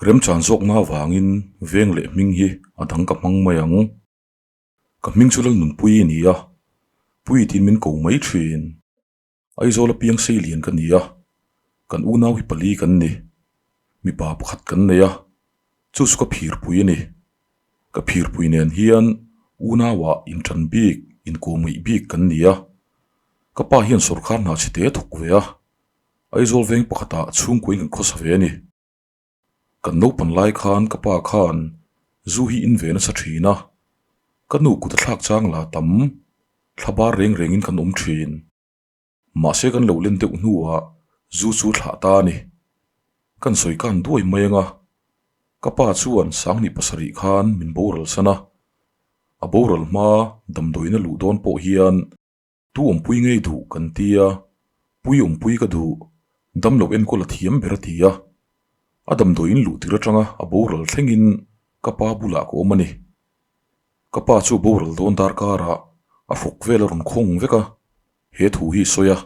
Remchan zawkna avangin veng leh hming hi a dang ka hmang mai ang. Ka hming chu Lalnunpuii a ni a, Pui tiin min ko mai thin. Aizawl apiang sei lian ka ni a, kan unau hi pali kan ni. Mipa pakhat kan nei a, chu chu ka phirpui a ni. Ka phirpui nen hian unauah inṭan bik, inkawmngeih bik kan ni a. Ka pa hian sawrkar hna chhe te a thawk ve a, Aizawl veng pakhatah chhungkuain kan khawsa ve a ni. Kan naupan lai khan ka pa khan zu hi in ve nasa thin a, ka nu kut a thlak chang la tam thla bar reng rengin kan awm thin. Mahse kan lo len deuh hnuah zu chu thlah ta a ni. Kan sawi kan duai mai anga, ka pa chuan Sangni pasarih khan min boral san a, a boral hma damdawiin a luh dawn pawh hian Tu awmpui ngei duh kan ti a, pui awmpui ka duh, damlo enkawl a thiam ber a ti a. A damdawiin luh tir atanga a boral thlengin ka pa bulah ka awm a ni. Ka pa chu boral dawn darkarah a hrawk vel a rawn khawng vek a, he thu hi sawi a,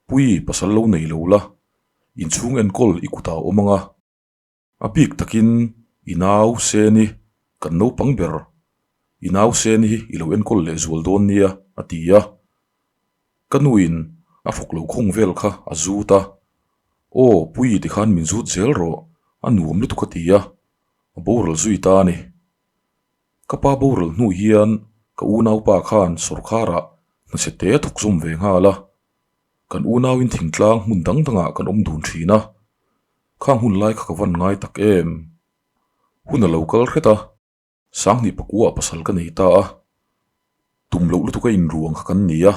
Pui pasal lo nei lo la, inchhung enkawl i kutah a awm ang a. A bik takin i nau Seni kan naupang ber, i nau Seni hi i lo enkawl leh zual dawn nia a ti a. Ka nuin a hrawk lo khawng vel kha a zut a, Aw Pui tikhan min zut zel rawh, a nuam lutuk a ti a, a boral zui ta a ni. Ka pa boral hnu hian ka unaupa khan sawrkharah hnachhe te a thawk zawm ve nghal a, kan unauin thingtlang hmun dang dangah kan awm dun thin a. Khang hun lai kha ka van ngai tak em? Hun a lo kal hret a, Sanghnih pakua pasal ka nei ta a. Tum loh lutuk a inruang kha kan ni a,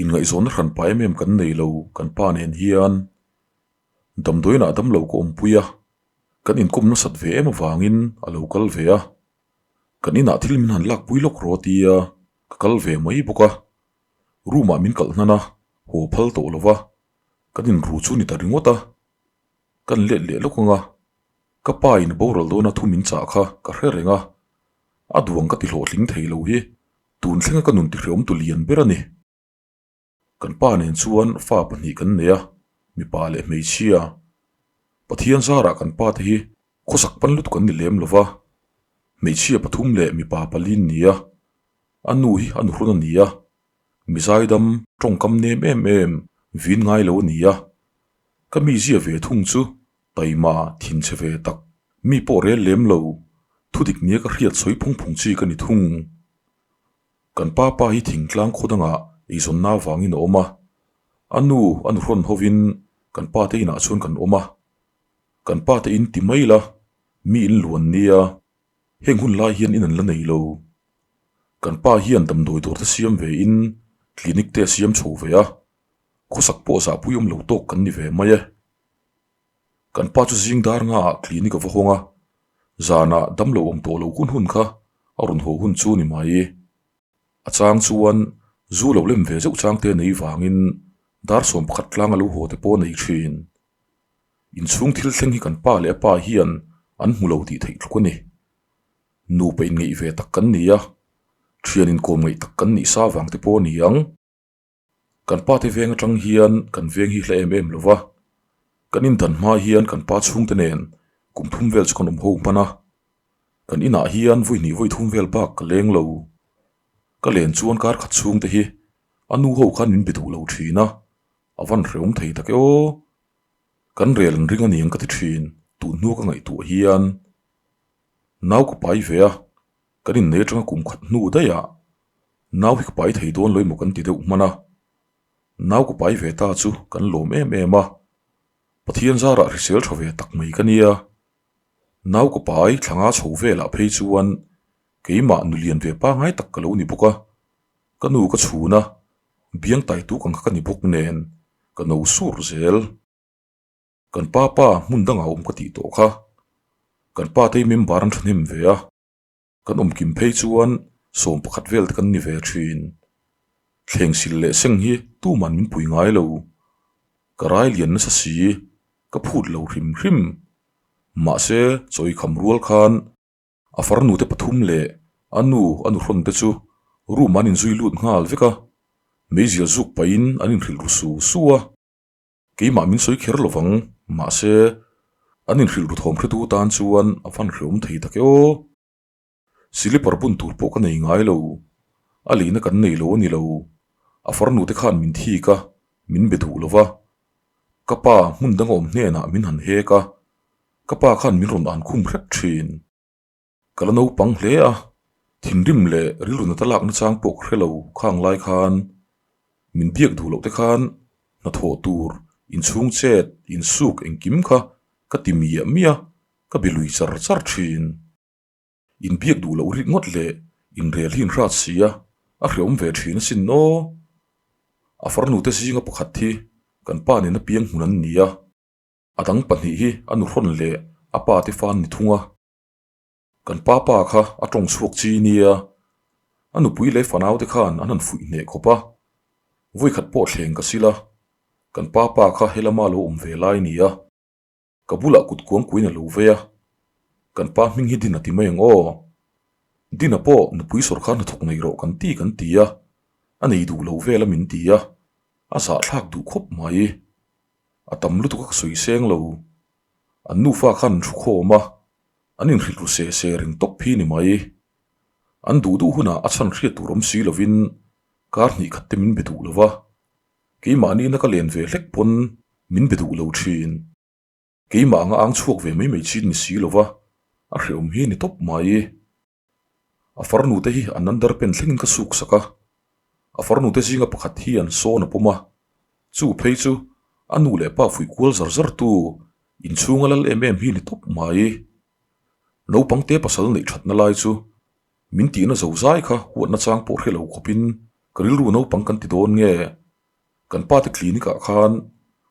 inngaihzawnna hran pa em em kan nei lo kan pa nen hian. Damdawiinah damlo ka awmpui a, kan inkawm nasat ve em avangin a lo kal ve a. Kan inah thil min han lakpui lawk rawh a tia, ka kal ve mai bawk a. Room ah min kalh hnan a, haw phal tawh lo va. Kan inru chu ni ta ringawt a, kan let leh lawk ang a, ka pa in boral dawna thu min chah kha ka hre reng a, a duang ka ti hlawhtling thei lo hi tun thlenga ka nun tihreawm tu lian ber a ni. Kan pa nen chuan fa pahnih kan nei a, mipa leh hmeichhia. Pathian zarah kan pa te hi khawsak pan lutuk an ni lem lo va, hmeichhia pathum leh mipa pali an ni a, a nu hi a nuhrawn a ni a, Mizaidam tawngkam nem em em vin ngai lo a ni a, ka mi zia ve thung chu taima thin che ve tak, mi pawh rel lem lo, thudik nia ka hriat sawi phung phung chi ka ni thung. Kan pa pa hi thingtlang khaw dangah eizawnna avangin a awm a, a nu a nuhrawn hovin kan pa te inah chuan kan awm a, kan pa te in ti mai la, mi in luan nia, heng hun lai hian in an la nei lo. Kan pa hian damdawi dawr te siam ve in clinic te a siam chho ve a, khawsak pawh zahpui awm lo tawk kan ni ve mai e. Kan pa chu zing dar nga ah clinic a va hawng a, zanah damlo awm tawh lo hun hun kha a rawn haw hun chu ni mai. A chang chuan zu lo lem ve zeuh chang te nei vangin dar 11 tlang a lo haw te pawh a nei thin. Inchhung thil thleng hi kan pa leh a pa hian an hmu lo tih theih tluk a ni. Nupa inngeih ve tak kan ni a, thian inkawm ngeih tak kan nih sa vang te pawh a ni ang. Kan pa te veng atang hian kan veng hi hla em em lo va, kan indan hma hian kan pa chhungte nen kum thum vel chu kan awm ho hman a, kan inah hian vawi hnih vawi thum vel bak ka leng lo. Ka len chuan kar khat chhungte hi a nu ho khan min be duh lo thin a, a van hrehawm thei tak e aw. Kan rel an ring a niang ka ti thin, tun hnu ka ngaihtuah hian. Nau ka pai ve a, kan innei atanga kum khat hnu daih ah nau hi ka pai thei dawn lo emaw kan ti deuh hman a. Nau ka pai ve ta chu kan lawm em em a, Pathian zarah hrisel tha ve tak mai ka nia. Nau ka pai thlanga chho velah phei chuan keimah nulian ve pangngai tak ka lo ni bawk a, ka nu ka chhun a, biang tai tuk ang kha ka ni bawk nen ka no sur zel. Kan pa pa hmun dangah awm ka tih tawh kha. Kan pa te hi member an thahnem ve a, kan awm kim phei chuan 11 vel te kan ni ve thin. Thleng sil leh seng hi tuman min pui ngai lo. Ka rai lian nasa si, ka phut lo hrim hrim. Mahse, chawi kham rual khan A farnu te pathum leh a nu a nuhrawn te chu room an inzui lut nghal vek a, meizial zuk pahin an inhrilh ru su su a. Keimah min sawi kher lovang, mahse An inhrilh ru thawm hretu tan chuan a van hreawm thei tak e aw. Silipar bun tur pawh ka nei ngai lo. A leina kan nei lo a ni lo. A farnu te khan min thik a, min be duh lo va. Ka pa hmun dang awm hnenah min han hek a, ka pa khan min rawn an khum hrep thin. Ka la naupang hle a, thinrim leh rilru nata lak nachang pawh ka hre lo khang lai khan. Min biak duh loh te khan hnathawh tur, inchhung chet, insuk engkim kha ka ti miah miah a, ka be lui char char thin. Inbiak duh loh rik ngawt leh inrel hi inhrat si a, a hreawm ve thin asin aw. A farnute zinga pakhat hi kan pa nena piang hmun an ni a, a dang pahnih hi a nuhrawn leh a pa te fa an ni thung a. Kan pa pa kha a tawng chhuak chi nia, a nupui leh fanaute khan an han fuih hneh khawp a, vawikhat pawh thleng ka sil a, kan pa pa kha helama lo awm ve lai nia. Ka bulah kut kuang kuin a lo vei a, kan pa hming hi Dina ti mai ang aw. Dina pawh nupui sawrkar hnathawk nei rawh kan ti kan ti a, a nei duh lo vel a min ti a, a zahthlak duh khawp mai. A tam lutuk a ka sawi seng lo. An nufa khan an thu khawm a, an inhrilh ru se se reng tawp hi ni mai. An duh duh hunah a chhan hriat tur awm si lovin kar hnih khat te min be duh lo va, Keimahni na ka len ve hlek pawn min be duh lo thin. Keimah anga ang chhuak ve mai mai chin ni si lova, a hreawm hi ni tawp mai. A farnu te hi an underpen thlengin ka suk sak a, a farnu te zinga pakhat hi an sawn a pawm a, chu phei chu a nu leh pa fuih kual zar zar tu inchhunga lal em em hi ni tawp mai. Naupang te pasal neih thatna lai chu Min tihna zo zai kha huatna chang pawh hre lo khawpin ka rilru naupang kan ti dawn nge? Kan pa te clinic ah khan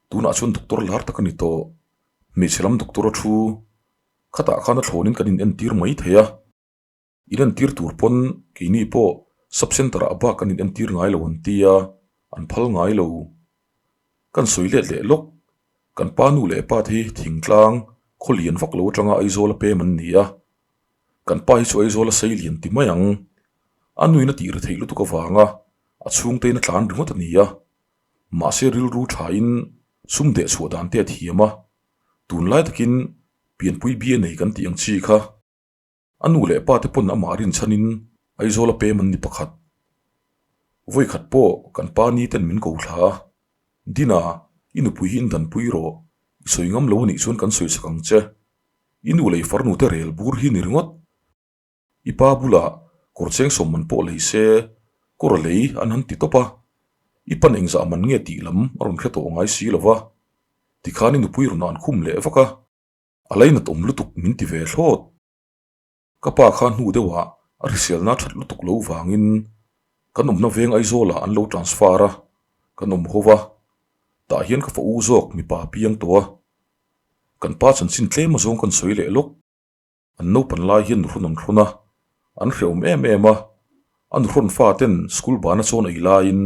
tunah chuan doctor lar tak a ni tawh. Hmeichhe lam doctor a thu. Khatah khan a thlawnin kan inentir mai thei a. Inentir tur pawn keini pawh sub center ah bak kan inentir ngai lo an ti a, an phal ngai lo. Kan sawi let leh lawk. Kan pa nu leh pa te hi thingtlang khaw lian vak lo atanga Aizawl a pem an ni a. Kan pa hi chu Aizawl a sei lian ti mai ang. A nuin a tih ri theih lutuk avanga a chhungtein a tlan ringawt a ni a. Mahse rilru thain sum deh chhuah dan te a thiam a. Tunlai takin pianpui bia nei kan tih ang chi kha. A nu leh pa te pawn amah rinchhanin Aizawl a pem an ni pakhat. Vawikhat pawh kan pa ni ten min ko thla a, Dina, i nupui hi in danpui rawh, i sawi ngam lo anih chuan kan sawi sak ang che. I nu lei farnu te rel bur hi ni ringawt. I pa bulah kawr cheng sawm man pawh lei se, kawr a lei an han ti tawp a, i pan engzah man nge tih lam a rawn hre tawh ngai si lo va, tikhan i nupui rawn an khum leh vak a. A lainat awm lutuk min ti ve thlawt. Ka pa kha hnu deuhah a hriselna that lutuk lo vangin kan awmna veng Aizawlah an lo transfer a, kan awm ho va. Tah hian ka fa u zawk mipa piang tawh a. Kan pa chanchin tlem azawng kan sawi leh lawk. An naupan lai hian nuhrawn an hrawn a, an hrehawm em em a. A nuhrawn fa ten school bana chawn ei laiin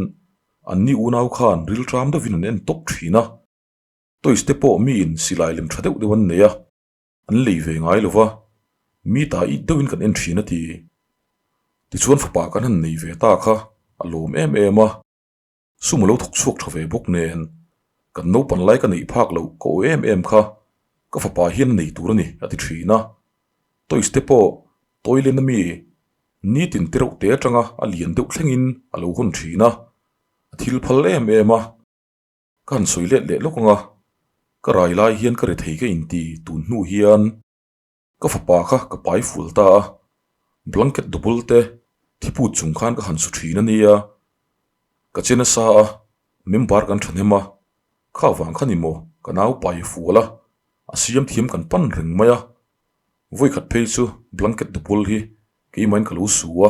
anni unau khan rilṭam deuhin an en tawp thin a. Toys te pawh miin silai lem tha deuh deuh an nei a, an lei ve ngai lo va, mi ta it deuhin kan en thin a ti. Tichuan fapa kan han nei ve ta kha a lawm em em a, sum a lo thawk chhuak tha ve bawk nen, kan naupan lai ka neih phak loh ka aw em em kha ka fapa hian a nei tur a ni a ti thin a. Toys te pawh toilet a mi nitin te reuh te atanga a lian deuh thlengin a lo hawn thin a, a thil phal em em a. Ka han sawi let leh lawk ang a, ka rai lai hian ka ri thei ka inti tun hnu hian ka fapa kha ka pai ful ta a, blanket double te thiput chung khan ka han su thin a nia, ka che nasa a, member kan thahnem a, kha vang kha ni maw ka nau pai fual a, a siam thiam kan pan reng mai a, vawikhat phei chu blanket double hi keimahin ka lo su a,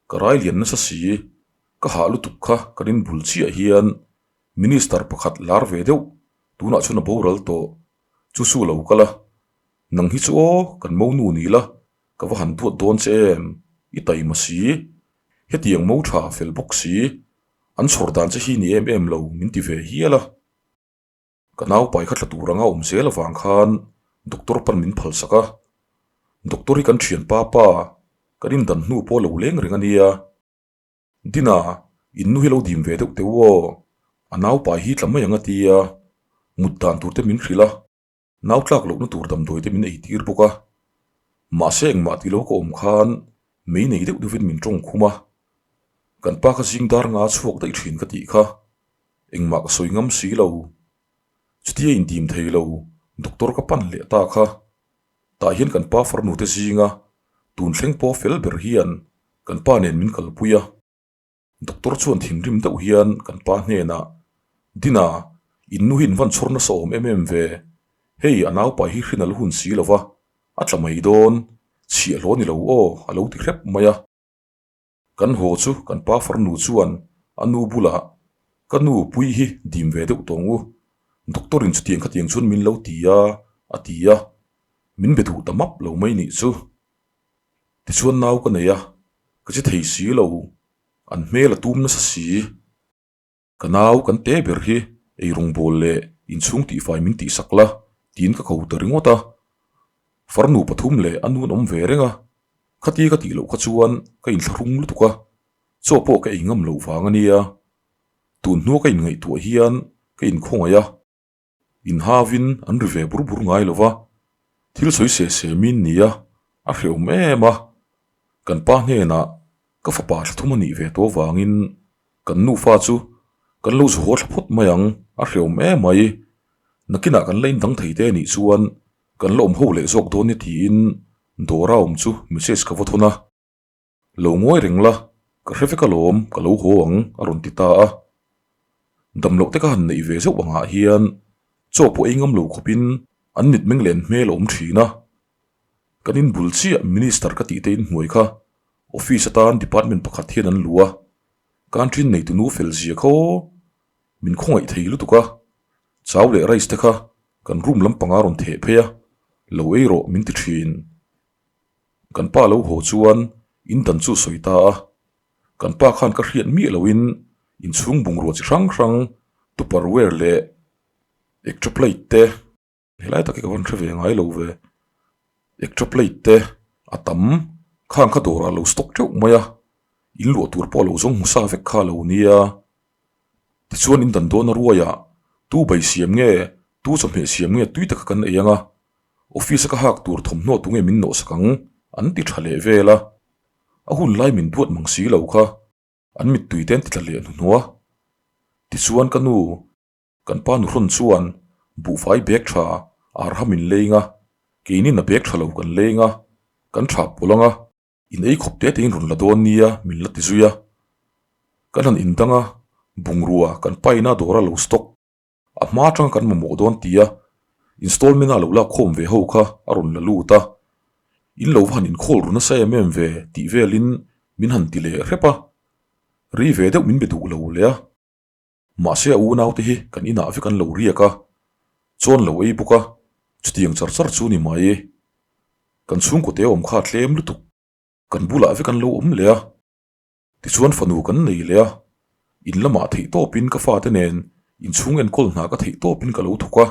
ka rai lian nasa si. Ka hah lutuk kha kan inbul chiah hian Minister pakhat lar ve deuh tunah chuan a boral tawh chu su lo kal a, nang hi chu aw kan monu ni la ka va han duat dawn che em i taima si, hetiang mo tha fel bawk si, an chhawr dan che hi ni em em lo min ti ve hial a. Ka naupai kha tla tur anga awm zel avang khan doctor pan min phal sak a, doctor hi kan thianpa pa kan indan hnu pawh lo leng reng a nia. Dina, in nu hi lo dim ve deuh teh u aw, a naupai hi tla mai ang a ti a, mut dan tur te min hrilh a. Nau tlak lohna tur damdawi te min ei tir bawk a. Mahse engmah ti lo ka awm khan mei nei deuh deuhin min tawng khum a. Kan pa kha zing dar nga chhuak daih thin ka tih kha. Engmah ka sawi ngam si lo. Chutia indim thei lo doctor ka pan leh ta kha. Tah hian kan pa farnu te zinga tun thleng pawh fel ber hian kan pa nen min kalpui a. Doctor chuan thinrim deuh hian kan pa hnenah, Dina, in nu hi in van chhawr nasa awm em em ve. Hei, a naupai hi hrin a la hun si lo va, a tla mai dawn, chhiah hlawh a ni lo aw, a lo ti hrep mai a. Kan haw chu kan pa farnu chuan a nu bulah, Ka nu, pui hi dim ve deuh tawng u. Doctor in chutiang khatiang chuan min lo ti a, a ti a. Min be duh ta map lo mai nih chu. Tichuan nau ka nei a, ka che thei si lo, an hmel a tum nasa si. Ka nau kan te ber hi eirawng bawl leh inchhung tihfai min tihsak la tiin ka ko ta ringawt a. Farnu pathum leh a nun awm ve reng a, khati ka tih loh kha chuan ka inthlahrung lutuk a, chaw pawh ka ei ngam loh vang a nia. Tun hnua ka inngaihtuah hian ka inkhawngaih a. Inhavin an ri ve bur bur ngai lo va, thil sawi se se min nia, a hrehawm em a. Kan pa hnenah ka fapa thla thum a nih ve tawh avangin kan nufa chu kan lo zu haw thla phawt mai ang, a hrehawm em mai. Nakinah kan la indang thei te nih chuan kan la awm ho leh zawk dawn nia tiin Dora awm chu message ka va thawn a. Lo ngawi reng la, ka hre vek alawm, ka lo haw ang, a rawn ti ta a. Damloh te ka han neih ve zeuh angah hian chaw pawh ei ngam lo khawpin an mitmeng leh an hmel a awm thin a. Kan inbul chiah Minister ka tih te inhnuai kha office atan department pakhat hian an luh a, canteen neitu nu fel zia kha aw, min khawngaih thei lutuk a, chau leh rice te kha kan room lampang a rawn theh phei a, lo ei rawh min ti thin. Kan pa lo haw chuan in dan chu sawi ta a, kan pa khan ka hriat miah loin inchhung bungrua chi hrang hrang tupperware leh extra plate te, helai tak hi ka van hre ve ngai lo ve, extra plate te a tam khang kha dawrah lo stock teuh mai a, in luah tur pawh a lo zawng hmu sa vek kha a lo nia. Tichuan in dan dawn a ruaiah tu bai siam nge, tu chawhmeh siam nge tui taka kan ei ang a, Office a ka hak tur thawmhnaw tunge min nawhsak ang an ti tha leh vel a, a hun lai min duat mang si lo kha an mittui te an ti tla leh hnuhnawh a. Tichuan ka nu, kan pa nuhrawn chuan buhfai bag tha arha min leng a, keinin a bag tha lo kan leng a, kan tha pawlh ang a. In ei khawp te tein rawn la dawn nia min la ti zui a, kan han indang a, bungrua kan paina dawra lo stock a hma atanga kan mamawh dawn tia installment a lo lak khawm ve ho kha a rawn la lut a, in lo va han inkhawl ru nasa em em ve tih velin min han ti leh hrep a, ri ve deuh min be duh lo leh a. Mahse a unaute hi kan inah vek an lo riak a, chuan lo ei bawk a, chutiang char char chu ni mai. Kan chhungkaw te awm kha a tlem lutuk, kan bulah vek an lo awm leh a. Tichuan fanu kan nei leh a, in lamah theih tawpin ka fate nen inchhung enkawl hna ka theih tawpin ka lo thawk a,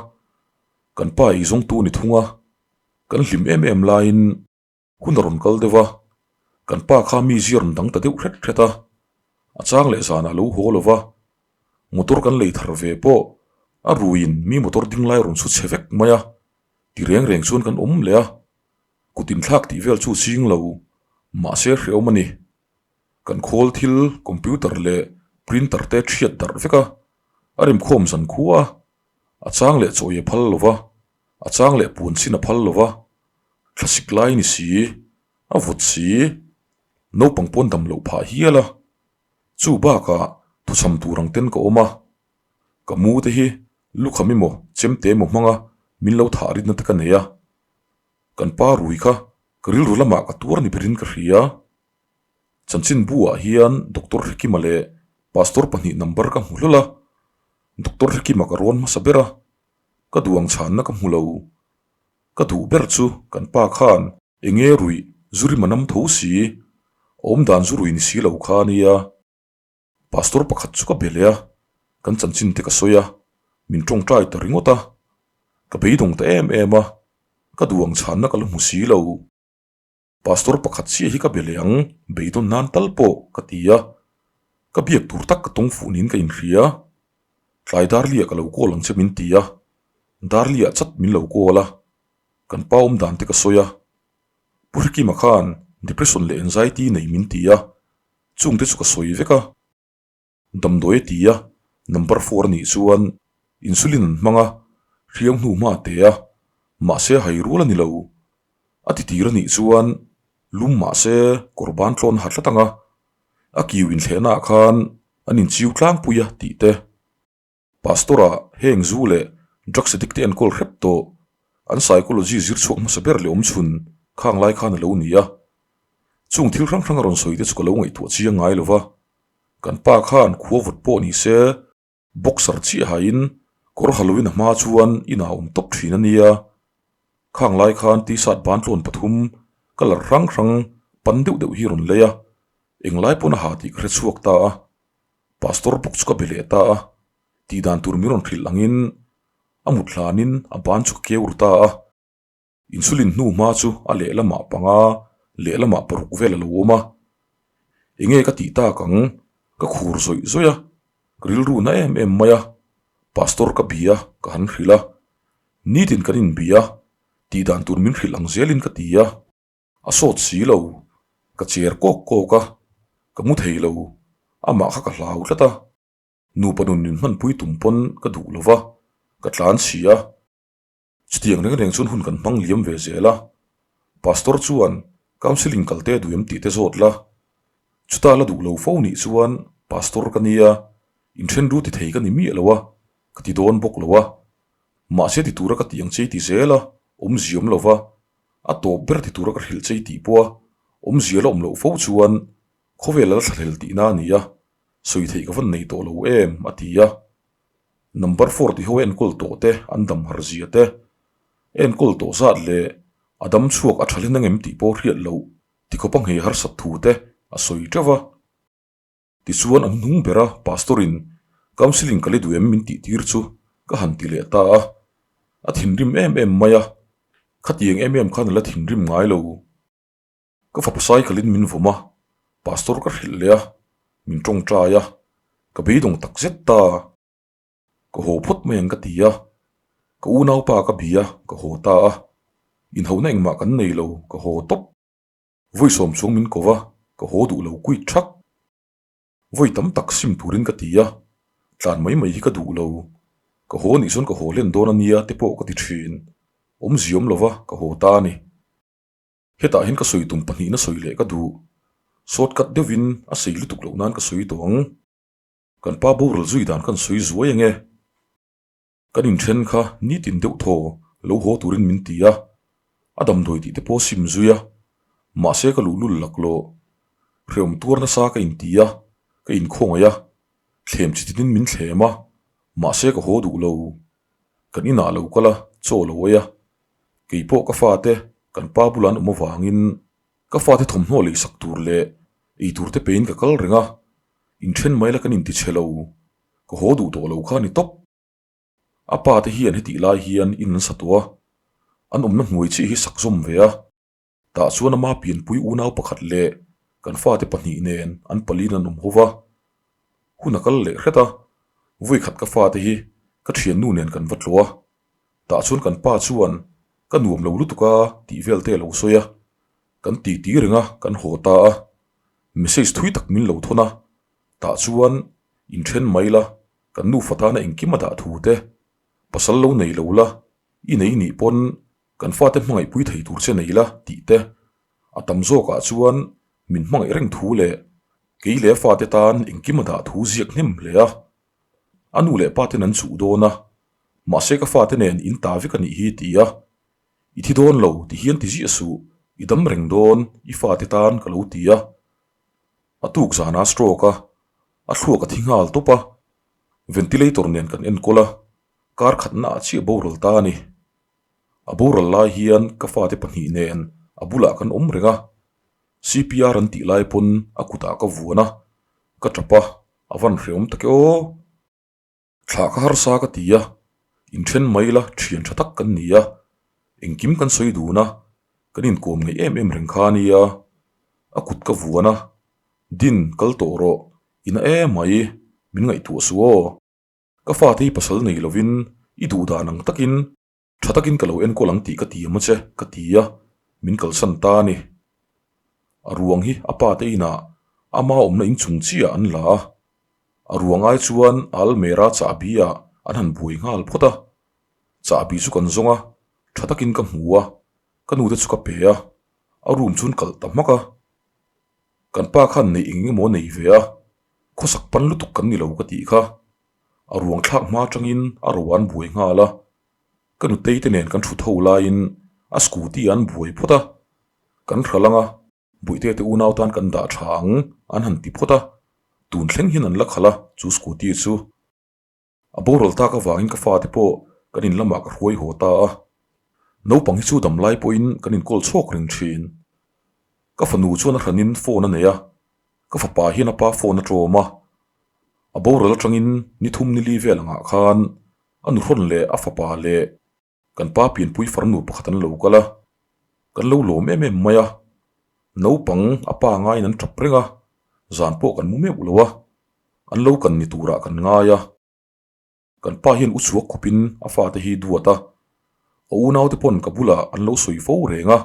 kan pa eizawngtu ni thung a, kan hlim em em laiin Hun a rawn kal deuh a, kan pa kha mi zia rawn dang ta deuh hret hret a, a chang leh zanah a lo haw lo va, motor kan lei thar ve pawh a ruiin mi motor ding lai rawn chhu chhe vek mai a, ti reng reng chuan kan awm leh a, kut inthlak tih vel chu ching lo, mahse hrehawm a ni. Kan khawl thil computer leh printer te thiat darh vek a, a remkhawm zan khua a, a chang leh chawi a phal lo va, a chang leh puan chhin a phal lo va, thlasik lai ni si, a vawt si, naupang pawn dam loh phah hial a, chu bakah thuchham tur ang ten ka awm a, ka mu te hi lukham emaw chemte emaw hmanga min lo thah ritna te ka nei a, kan pa rui kha ka rilru lamah ka tuar ni berin ka hria. Chanchinbu ah hian Doctor Hrekima leh Pastor pahnih number ka hmu hlawl a, Doctor Hrekima ka rawn hmasa ber a, ka duh ang chhanna ka hmu lo. Ka duh ber chu kan pa khan enge ruih zu rim a nam tho si, awmdan zu rui ni si lo kha a nia. Pastor pakhat chu ka be leh a, kan chanchin te ka sawi a, min tawngtai ta ringawt a. Ka beidawng ta em em a, ka duh ang chhanna ka la hmu si lo. Pastor pakhat chiah hi ka be leh ang, beidawn nan tal pawh ka ti a, ka biak tur tak ka tawng fuh niin ka inhria. Tlai dar liah ka lo call ang che min ti a. Darli-ah chat min lo call a, kan pa awm dan te ka sawi a. Pu Hrikima khan depression leh anxiety nei min ti a, chung te chu ka sawi vek a. Damdawi a ti a, number four a nih chuan insulin an hmang a, hriau hnu hma a te a, mahse a hai rual a ni lo. A ti tir a nih chuan lum mahse kawr ban tlawn a ha tlat ang a, a kiu inthlehna ah khan an inchiu tlangpui a tih te. Pastor-a heng zu leh drugs addict te enkawl hrep tawh, an psychology zir chhuak hmasa ber leh awm chhun khang lai khan a lo ni a. Chung thil hrang hrang a rawn sawi te chu ka lo ngaihtuah chiang ngai lo va, kan pa khan khua vawt pawh ni se boxer chiah hain kawr ha loin a hma chuan inah a awm tawp thin a nia. Khang lai khan t-shirt bantlawn pathum colour hrang hrang pan deuh deuh hi a rawn lei a, englai pawn a ha tih ka hre chhuak ta a. Pastor bawk chu ka be leh ta a, tih dan tur min rawn hrilh angin a mut hlanin a ban chu ka keu ru ta a. Insulin hnu hma chu a lehlamah panga lehlamah paruk vel a lo awm a. Enge ka tih tak ang? Ka khur zawih zawih a, ka rilru na em em mai a. Pastor ka bia ka han hrilh a, nitin kan inbia, tih dan tur min hrilh ang zelin ka ti a. A sawt si lo, ka cher kawk kawk a, ka mu thei lo, amah kha ka hlau tlat a, nupa nun min hmanpui tum pawn ka duh lo va, ka tlan si a. Chutiang reng reng chuan hun kan hmang liam ve zel a, Pastor chuan counselling kal te duh em tih te zawt la, chuta la duh lo fo nih chuan Pastor ka nia, inthen ru ti thei ka ni miah lo a, ka ti dawn bawk lo a, mahse ti tura ka tih ang che i ti zel a, awmzia awm lo va, A tawp ber ti tura ka hrilh che i tih pawh a awmzia la awm loh fo chuan khawvel a la thlahlel tihna a ni a, sawi theih ka van nei tawh lo em a ti a. Number four ti ho enkawl tawh te an dam har zia te, enkawl tawh zat leh a dam chhuak a tha hlen angem tih pawh hriat loh tikhawp a nghei harsat thu te a sawi teuh a. Tichuan an hnung ber a, Pastor in counselling ka li duh em min tih tir chu ka han ti leh ta a, a thinrim em em mai a, khatiang em em khan a la thinrim ngai lo. Ka fapa cycle in min vawm a, Pastor ka hrilh leh a, min tawngtai a, ka beidawng tak zet ta. Ka haw phawt mai ang ka ti a, ka unaupa ka bi a, ka haw ta a, inhauhna engmah kan nei lo, ka haw tawp. Vawi sawm chhung min ko va, ka haw duh lo kuit thak. Vawi tam tak sim turin ka ti a, tlan mai mai hi ka duh lo. Ka haw nih chuan ka haw hlen dawn a nia te pawh ka ti thin. Awmzia awm lova ka haw ta a ni. Hetah hian ka sawi tum pahnihna sawi leh ka duh. Shortcut deuhin a sei lutuk loh nan ka sawi tawh ang. Kan pa boral zui dan kan sawi zuai ange. Kan inthen kha nitin deuh thaw lo haw turin min ti a, a damdawi tih te pawh sim zui a, mahse ka luhlul laklawh. Hreawm tuar nasa ka inti a, ka inkhawngaih a, thlem chi tinin min thlem a, mahse ka haw duh lo. Kan inah lo kal a, chaw lo ei a, kei pawh ka fate kan pa bulah an awm avangin ka fate thawmhnaw leisak tur leh ei tur te pein ka kal reng a, inthen mai la kan inti chhe lo. Ka haw duh tawh lo kha a ni tawp. A pa te hian hetih lai hian in an sa tawh a, an awmna hnuai chiah hi sak zawm ve a. Tah chuan ama pianpui unau pakhat leh kan fate pahnih nen an palin an awm ho va. Hun a kal leh hret a, vawikhat ka fate hi ka thiannu nen kan va tlawh a. Tah chuan kan pa chuan ka nuam lo lutuk a tih vel te a lo sawi a, kan titi reng a kan haw ta a. Message thui tak min lo thawn a, Tah chuan inthen mai la, kan nufa tana engkim a dah thu te, pasal lo nei lo la, i nei nih pawn kan fate hmangaihpui thei tur che nei la tih te, a tam zawkah chuan min hmangaih reng thu leh kei leh a fate tan engkim a dah thu ziak hnem hle a. A nu leh pa ten an chuh dawn a, mahse ka fate nen in ta vek a nih hi ti a, i thi dawn lo ti hian ti ziah suh, i dam reng dawn i fate tan ka lo ti a. A tuk zana stroke a, a thluak a thi nghal tawp a, ventilator nen kan enkawl a, kar khatna ah chiah boral ta a ni. A boral lai hian ka fate pahnih nen a bulah kan awm reng a, CPR an tih lai pawn a kutah ka vuan a, ka tap a, a van hreawm tak e aw. Thlah ka harsa ka ti a, inthen mai la thian tha tak kan ni a, engkim kan sawi dun a, kan inkawm ngeih em em reng kha a nia, a kut ka vuan a, Din, kal tawh rawh, i na em mai, min ngaihtuah suh aw. Ka fate hi pasal nei lovin I duh dan ang takin tha takin ka lo enkawl ang tih ka tiam a che, ka ti a, min kalsan ta a ni. A ruang hi a pa te inah ama awmna inchung chiah an la a, a ruang ai chuan almera chahbi ah an han buai nghal phawt a. Chahbi chu kan zawng a, tha takin ka hmu a, ka nute chu ka pe a, a room chu an kalh ta hmak a. Kan pa khan neih eng emaw a nei ve a, khawsak pan lutuk kan ni lo ka tih kha. A ruang thlak hma atangin a ro an buai nghal a, ka nutei te nen kan thut ho laiin a scooty an buai phawt a, kan hral ang a, Buihte te unau tan kan dah tha ang an han ti phawt a, tun thleng hian an la khalh a chu scooty chu. A boral tak avangin ka fate pawh kan in lamah ka hruai haw ta a. Naupang hi chu dam lai pawhin kan inkawl chhawk reng thin. Ka fanu chuan a hranin phone a nei a, ka fapa hian a pa phone a tawm a. A boral atangin ni thum ni li vel angah khan a nuhrawn leh a fapa leh Kan pa pianpui farnu pakhat an lo kal a, kan lo lawm em em mai a. Naupang a pa ngaiin an tap reng a, zan pawh kan mu meuh lo a, an lo kan ni turah kan ngai a. Kan pa hian u chhuak khawpin a fate hi duat a, a unaute pawn ka bulah an lo sawi fo reng a.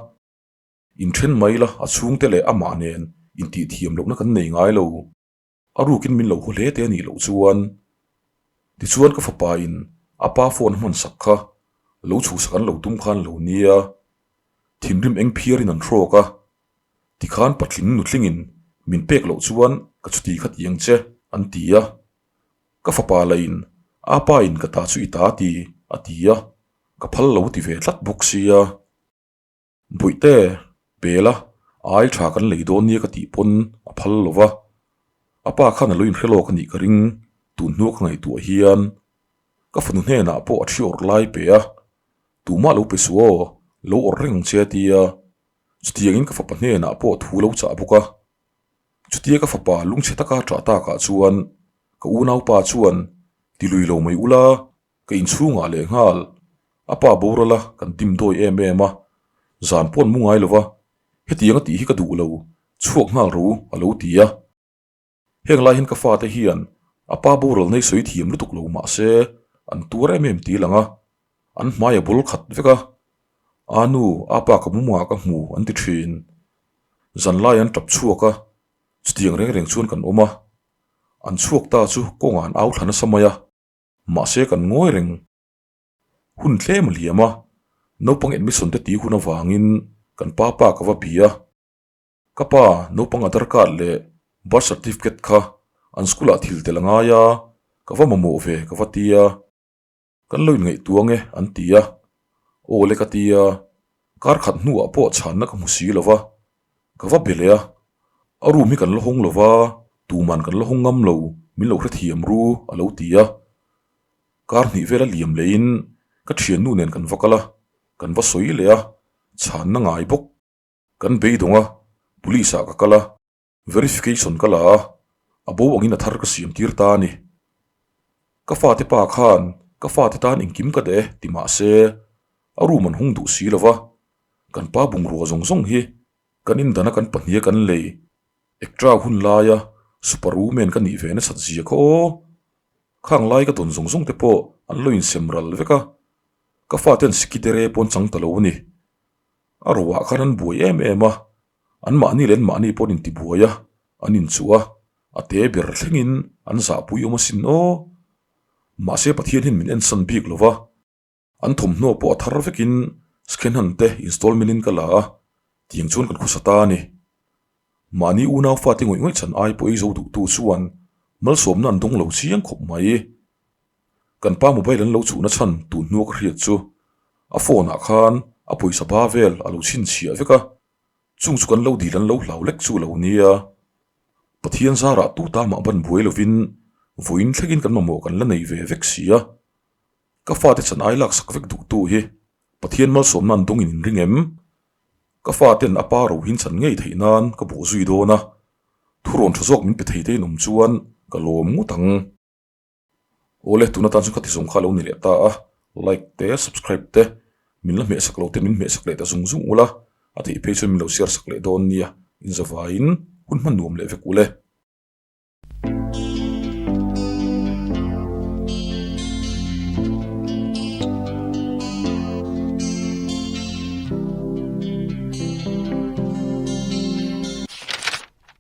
Inthen mai la a chhungte leh amah nen intihthiam lohna kan nei ngai lo. A rukin min lo haw hle te a nih loh chuan tichuan ka fapa in a pa phone a hman sak kha lo chhuhsak an lo tum khan lo nia, thinrim eng phiar in an hrawk a, tikhan patling nutling in min pek loh chuan ka chuti kha ti ang che an ti a, ka fapa lah in a pa in ka ta chu i ta ti a ti a, ka phal lo ti ve tlat bawk sia. Bawihte, Pela, ai tha kan lei dawn nia ka tih pawn a phal lo va, a pa khan a lo inhre lawk a nih ka ring, tun hnua ka ngaihtuah hian ka fanu hnenah pawh a thi awrh lai pe a, tumah lo pe suh aw, lo awrh reng ang che a ti a, chutiangin ka fapa hnenah pawh thu lo chah bawk a, chutia ka fapa lungchhe taka ṭah takah chuan ka unaupa chuan ti lui lo mai ula, Ka inchhungah leh nghal a pa boral a kan dim dawi em em a, zan pawn mu ngai lova hetiang a tih hi ka duh lo, chhuak nghal ro a lo ti a. Heng lai hian ka fate hian a pa boral nei sawi thiam lutuk lo mah se an tuar em em ti lang a, an hmai a bul khat vek a, a nu a pa ka mumangah ka hmu an ti thin. Zan lai an tap chhuak a, chutiang reng reng chuan kan awm a, an chhuak ta chu kawngah an au thla nasa mai a. Mahse kan ngawi reng. Hun tlem a liam a, naupang admission te tih hun avangin kan pa pa ka va bia. Ka pa naupang Aadhar card leh birth certificate kha an school ah thil tel a ngai a, ka va mamawh ve ka va ti a. Kan lo inngaihtuah ange an ti a. Aw le ka ti a, kar khat hnuah pawh chhanna ka hmu si lo va, Ka va be leh a, a room hi kan la hawng lo va, tuman kan la hawng ngam lo, min lo hrethiam ru a lo ti a. Kar hnih vel a liam lehin ka thiannu nen kan va kal a, kan va sawi leh a, chhanna ngai bawk. Kan beidawng a, police ah ka kal a, verification ka la a, a bo angin a thar ka siam tir ta a ni. Ka fate pa khan ka fate tan engkim ka deh e ti mah se, a room an hawng duh si lo va, Kan pa bungrua zawng zawng hi kan indana kan pahniha kan lei ektra hun laia super woman ka nih ve nasat zia kha aw. Khang lai ka dawn zawng zawng te pawh an lo insem ral vek a, ka fate an sikidere pawn chang ta lo a ni. A roah khan an buai em em a, an mahni leh an mahni pawh an intibuai a, an inchuh a, a te ber thlengin an zahpui awm asin aw. Mahse Pathian hian min ensan bik lo va. An thawmhnaw pawh a thar vekin Skenan te installment in ka la a, tiang chuan kan khawsa ta a ni. Mahni unau fate ngawih ngawih chhan ai pawh ei zo duhtu chuan malsawmna an dawng lo chiang khawp mai. Kan pa mobile an lo chhuhna chhan tun hnua ka hriat chu a phone ah khan a pawisa ba vel a lo chhinchhiah vek a, chung chu kan lo dil an lo hlau lek chu lo nia. Pathian zarah tu ta mah ban buai lovin vawiin thlengin kan mamawh kan la nei ve vek si a. Ka fate chan ai laksak vek duhtu hi Pathian malsawmna an dawngin in ring em? Ka faten a pa rohin chan ngei theih nan ka bawh zui dawn a, thurawn tha zawk min pe thei te in awm chuan ka lawm ngawt ang. Awle, tun atan chuan ka ti zawng kha lo ni leh ta a, like te, subscribe te, min la hmehsak lo te min hmehsak leh ta zung zung ula, a theih phei chuan min lo share sak leh dawn nia, inzavaiin hun hman nuam leh vek ule.